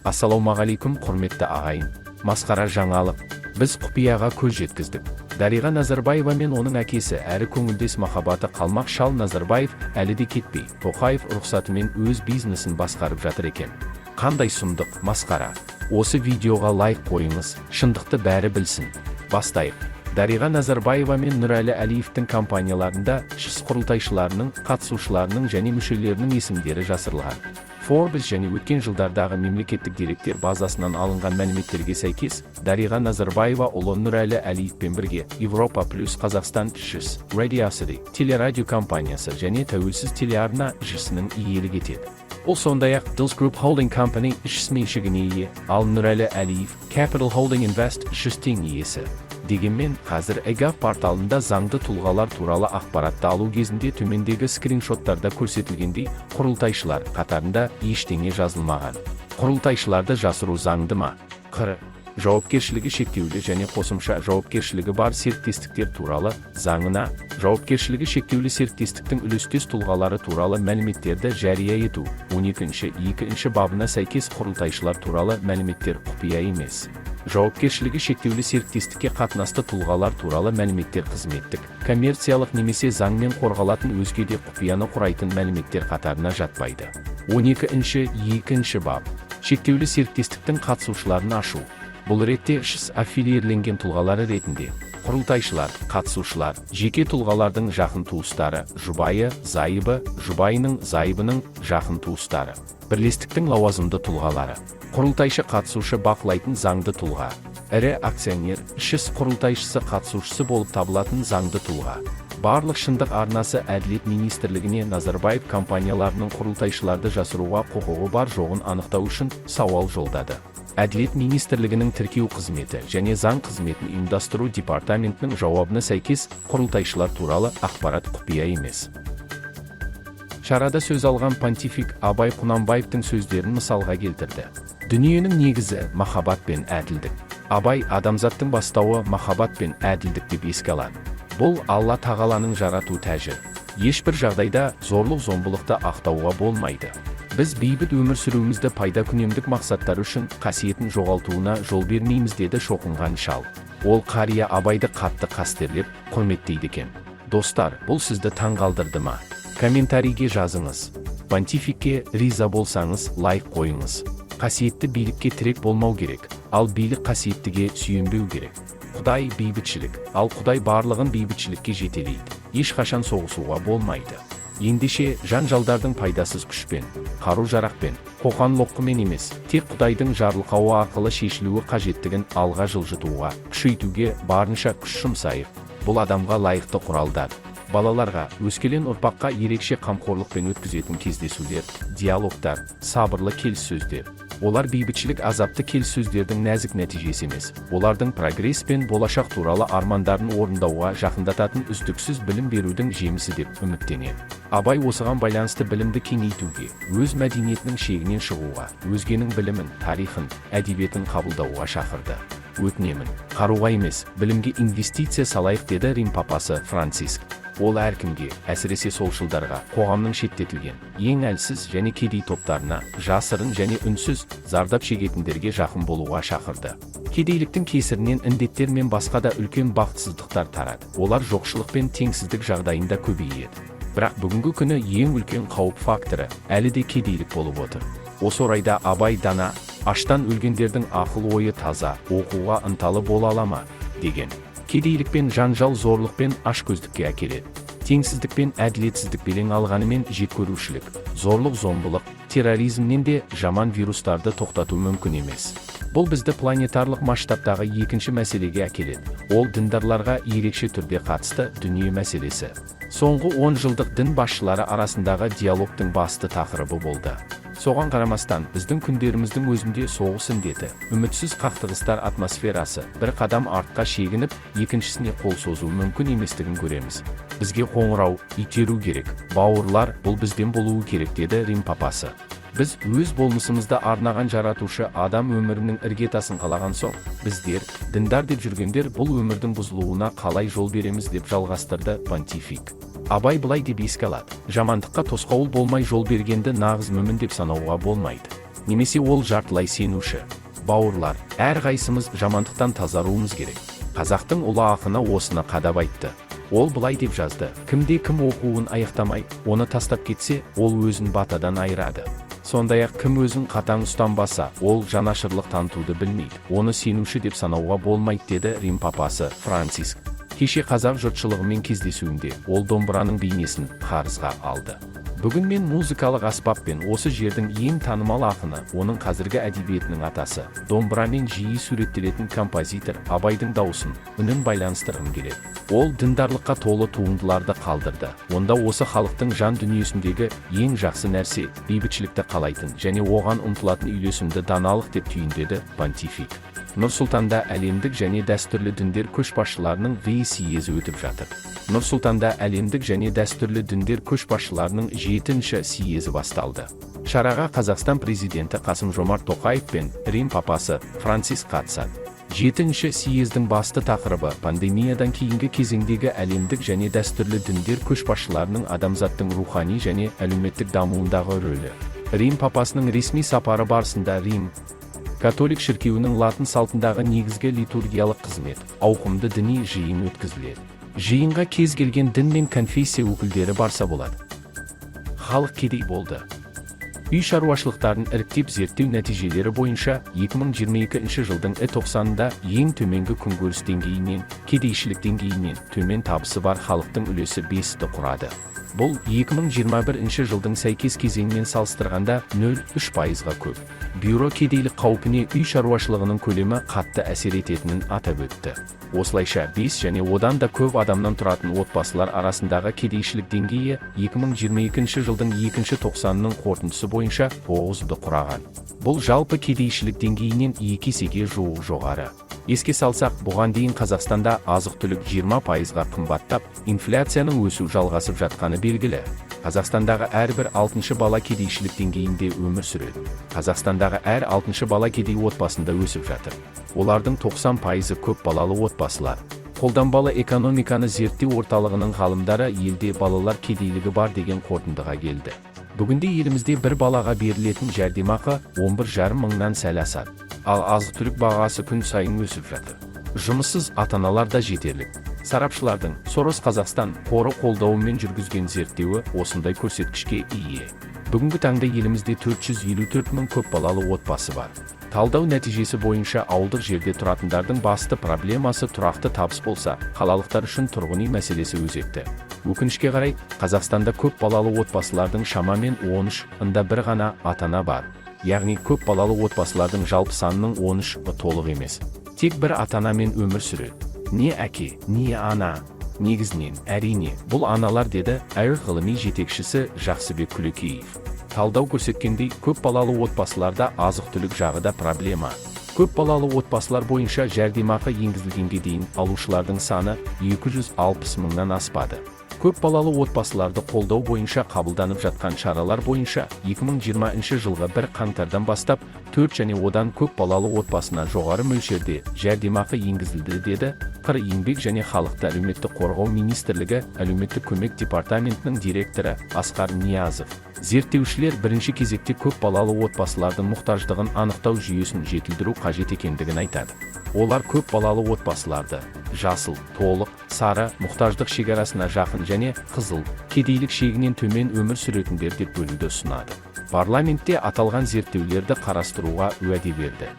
Ассалаумағалейкум, құрметті ағайын! Масқара жаңалық! Біз құпияға көз жеткіздік. Дариға Назарбаева мен оның әкесі әрі көңілдес махаббаты қалмақ шал Назарбаев әлі де кетпей, Тоқаев рұқсатымен өз бизнесін басқарып жатыр екен. Қандай сұмдық, масқара! Осы видеоға лайк қойыңыз, шындықты бәрі білсін. Бастайық. Дариға Назарбаева мен Нұрәлі Әлиевтің компанияларында ШШ құрылтайшыларының, қатысушыларының және мүшелерінің есімдері жасырылған. Forbes және өткен жылдардағы мемлекеттік деректер базасынан алынған мәліметтерге сәйкес, Дариға Назарбаева ұлы Нұрәлі Әлиевпен бірге Европа Плюс Қазақстан ШШ, Radiocity телерадио компаниясы және Тәуелсіз телеарна ЖШС-нің иелік етеді. Ол сондай-ақ Dils Group Holding Company ШШ меншігіне ие, ал Нұрәлі Әлиев Capital Holding Invest ШШ-тең иесі. Дегенмен, қазір eGov порталында заңды тұлғалар туралы ақпаратты алу кезінде төмендегі скриншоттарда көрсетілгендей, құрылтайшылар қатарында ештеңе жазылмаған. Құрылтайшыларды жасыру заңды ма? ҚР Жауапкершілігі шектеулі және қосымша жауапкершілігі бар серіктестіктер туралы заңына «Жауапкершілігі шектеулі серіктестіктің үлестес тұлғалары туралы мәліметтерді жария ету» 12-ші 2 бабына сәйкес, құрылтайшылар туралы мәліметтер құпия емес. Жауапкершілігі шектеулі серіктестікке қатынасты тұлғалар туралы мәліметтер қызметтік, коммерциялық немесе заңмен қорғалатын өзге де құпияны құрайтын мәліметтер қатарына жатпайды. 12-ші 2 бап. Шектеулі серіктестіктің қатысушыларын ашу. Бұл ретте ШШ аффилиирленген тұлғалары ретінде құрылтайшылар, қатысушылар, жеке тұлғалардың жақын туыстары, жұбайы, зайыбы, жұбайының, зайыбының жақын туыстары, бірлестіктің лауазымды тұлғалары, құрылтайшы, қатысушы бақылайтын заңды тұлға, ірі акционер, ШШ құрылтайшысы, қатысушысы болып табылатын заңды тұлға. Барлық Шындық арнасы Әділет министрлігіне Назарбаев компанияларының құрылтайшыларды жасыруға құқығы бар жоғын анықтау үшін сауал жолдады. Әділет министрлігінің тіркеу қызметі және заң қызметін ұйымдастыру департаментінің жауабына сәйкес, құрылтайшылар туралы ақпарат құпия емес. Шарада сөз алған понтифик Абай Құнанбаевтың сөздерін мысалға келтірді: «Дүниенің негізі – махаббат пен әділдік». Абай адамзаттың бастауы махаббат пен әділдік деп еске алады. Бұл – Алла тағаланың жарату тәжі. Ешбір жағдайда зорлық зомбылықты ақтауға болмайды. Біз бейбіт өмір сүруімізді пайдакүнемдік мақсаттар үшін қасиетін жоғалтуына жол бермейміз, деді шоқынған шал. Ол қария Абайды қатты қастерлеп, құрметтейді екен. Достар, бұл сізді таңғалдырды ма? Комментарийге жазыңыз. Понтификке риза болсаңыз, лайк қойыңыз. Қасиетті билікке тірек болмау керек, ал билік қасиеттіге сүйенбеу керек. Құдай – бейбітшілік, ал Құдай барлығын бейбітшілікке жетелейді. Ешқашан соғысуға болмайды. Ендеше, жанжалдардың пайдасыз күшпен, қару жарақпен, қоқан лоққымен емес, тек Құдайдың жарылқауы арқылы шешілуі қажеттігін алға жылжытуға, күшейтуге барынша күш жұмсайық. Бұл адамға лайықты құралдар. Балаларға, өскелең ұрпаққа ерекше қамқорлықпен өткізетін кездесулер, диалогтар, сабырлы келіссөздер. Олар бейбітшілік азапты келіссөздердің нәзік нәтижесі емес, олардың прогресс пен болашақ туралы армандарын орындауға жақындататын үздіксіз білім берудің жемісі деп үміттенеді. Абай осыған байланысты білімді кеңейтуге, өз мәдениетінің шегінен шығуға, өзгенің білімін, тарихын, әдебиетін қабылдауға шақырды. «Өтінемін, қаруға емес, білімге инвестиция салайық», – деді Рим папасы Франциск. Ол әркімге, әсіресе солшылдарға, қоғамның шеттетілген, ең әлсіз және кедей топтарына, жасырын және үнсіз зардап шегетіндерге жақын болуға шақырды. Кедейліктің кесірінен індеттер мен басқа да үлкен бақытсыздықтар тарады. Олар жоқшылық пен теңсіздік жағдайында көбейеді. Бірақ бүгінгі күні ең үлкен қауіп факторы әлі де кедейлік болып отыр. Осы орайда Абай дана: «Аштан өлгендердің ақыл ойы таза, оқуға ынталы бола ала ма?» – деген. Кедейлік пен жанжал зорлық пен ашкөздікке әкеледі. Теңсіздік пен әділетсіздік белең алғанымен, жеккөрушілік, зорлық зомбылық, терроризмнен де жаман вирустарды тоқтату мүмкін емес. Бұл бізді планетарлық масштабтағы екінші мәселеге әкеледі. Ол діндарларға ерекше түрде қатысты дүние мәселесі. Соңғы 10 жылдық дін басшылары арасындағы диалогтың басты тақырыбы болды. Соған қарамастан, біздің күндеріміздің өзінде соғыс індеті, үмітсіз қақтығыстар атмосферасы бір қадам артқа шегініп, екіншісіне қол созу мүмкін еместігін көреміз. «Бізге қоңырау итеру керек, бауырлар, бұл бізден болуы керек», – деді Рим папасы. Біз өз болмысымызды арнаған жаратушы адам өмірінің іргетасын қалаған соң, біздер, діндар деп жүргендер, бұл өмірдің бұзылуына қалай жол береміз, деп жалғастырды понтифик. Абай былай деп еске алады: «Жамандыққа тосқауыл болмай жол бергенді нағыз мүмін деп санауға болмайды». Немесе ол жартылай сенуші. Бауырлар, әрқайсымыз жамандықтан тазаруымыз керек. Қазақтың ұлы ақыны осыны қадап айтты. Ол былай деп жазды: «Кімде кім оқуын аяқтамай, оны тастап кетсе, ол өзін батадан айырады. Сондай-ақ кім өзін қатаң ұстанбаса, ол жанашырлық танытуды білмейді. Оны сенуші деп санауға болмайды», – деді Рим папасы Франциск. Кеше қазақ жұртшылығымен кездесуінде ол домбыраның бейнесін қарызға алды. Бүгін мен музыкалық аспаппен осы жердің ең танымал ақыны, оның қазіргі әдебиетінің атасы, домбырамен жиі суреттелетін композитор Абайдың дауысын, үнін байланыстырғым келеді. Ол діндарлыққа толы туындыларды қалдырды. Онда осы халықтың жан дүниесіндегі ең жақсы нәрсе, бейбітшілікті қалайтын және оған ұмтылатын үйлесімді даналық, деп түйіндеді понтифик. Нұр Сұлтанда әлемдік және дәстүрлі діндер көшбасшыларының V съезі өтіп жатыр. Нұр Сұлтанда әлемдік және дәстүрлі діндер көшбасшыларының жетінші съезі басталды. Шараға Қазақстан президенті Қасым Жомарт Тоқаев пен Рим папасы Франциск қатысады. Жетінші съездің басты тақырыбы – пандемиядан кейінгі кезеңдегі әлемдік және дәстүрлі діндер көшбасшыларының адамзаттың рухани және әлеуметтік дамуындағы рөлі. Рим папасының ресми сапары барысында Рим католик шіркеуінің латын салтындағы негізгі литургиялық қызмет, ауқымды діни жиын өткізіледі. Жиынға кез келген дін мен конфессия өкілдері барса болады. Халық кедей болды. Үй шаруашылықтарын іріктеп зерттеу нәтижелері бойынша 2022 жылдың І тоқсанында ең төменгі күнкөріс деңгейінен, кедейшілік деңгейінен төмен табысы бар халықтың үлесі 5-ті құрады. Бұл 2021 жылдың сәйкес кезеңімен салыстырғанда 0,3%-ға көп. Бюро кедейлік қаупіне үй шаруашылығының көлемі қатты әсер ететінін атап өтті. Осылайша, 5 және одан да көп адамнан тұратын отбасылар арасындағы кедейшілік деңгейі 2022 жылдың екінші тоқсанының қорытындысы бойынша 9-ды құраған. Бұл жалпы кедейшілік деңгейінен 2 есеге жуық жоғары. Еске салсақ, бұған дейін Қазақстанда азық-түлік 20%-ға қымбаттап, инфляцияның өсу жалғасып жатқаны белгілі. Қазақстандағы әрбір алтыншы бала кедейшілік деңгейінде өмір сүреді. Қазақстандағы әр алтыншы бала кедей отбасында өсіп жатыр. Олардың 90%-ы көп балалы отбасылар. Қолданбалы экономиканы зерттеу орталығының ғалымдары елде балалар кедейлігі бар деген қорытындыға келді. Бүгінде елімізде бір балаға берілетін жәрдемақы 11,5 мыңнан сәл асады. Ал азық-түлік бағасы күн сайын өсіп жатыр. Жұмыссыз ата-аналар да жетерлік. Сарапшылардың Сорос Қазақстан қоры қолдауымен жүргізген зерттеуі осындай көрсеткішке ие. Бүгінгі таңда елімізде 454 мың көп балалы отбасы бар. Талдау нәтижесі бойынша, ауылдық жерде тұратындардың басты проблемасы тұрақты табыс болса, қалалықтар үшін тұрғын үй мәселесі өзекті. Өкінішке қарай, Қазақстанда көп балалы отбасылардың шамамен 13-ында бір ғана ата-ана бар. Яғни көп балалы отбасылардың жалпы санының 13 толық емес. Тек бір ата-анамен өмір сүреді. Не әке, не ана. Негізінен, әрине, бұл аналар, деді АИР ғылыми жетекшісі Жақсыбек Күлекеев. Талдау көрсеткендей, көп балалы отбасыларда азық-түлік жағы да проблема. Көп балалы отбасылар бойынша жәрдемақы енгізілгенге дейін алушылардың саны 260 мыңнан аспады. Көп балалы отбасыларды қолдау бойынша қабылданып жатқан шаралар бойынша 2020 жылғы 1 қаңтардан бастап 4 және одан көп балалы отбасына жоғары мөлшерде жәрдемақы енгізілді, деді ҚР Еңбек және халықты әлеуметтік қорғау министрлігі әлеуметтік көмек департаментінің директоры Асқар Ниязов. Зерттеушілер бірінші кезекте көп балалы отбасылардың мұқтаждығын анықтау жүйесін жетілдіру қажет екендігін айтады. Олар көп балалы отбасыларды жасыл, толық, сары, мұқтаждық шекарасына жақын және қызыл, кедейлік шегінен төмен өмір сүретіндер деп бөлуді ұсынады. Парламентте аталған зерттеулерді қарастыруға уәде берді.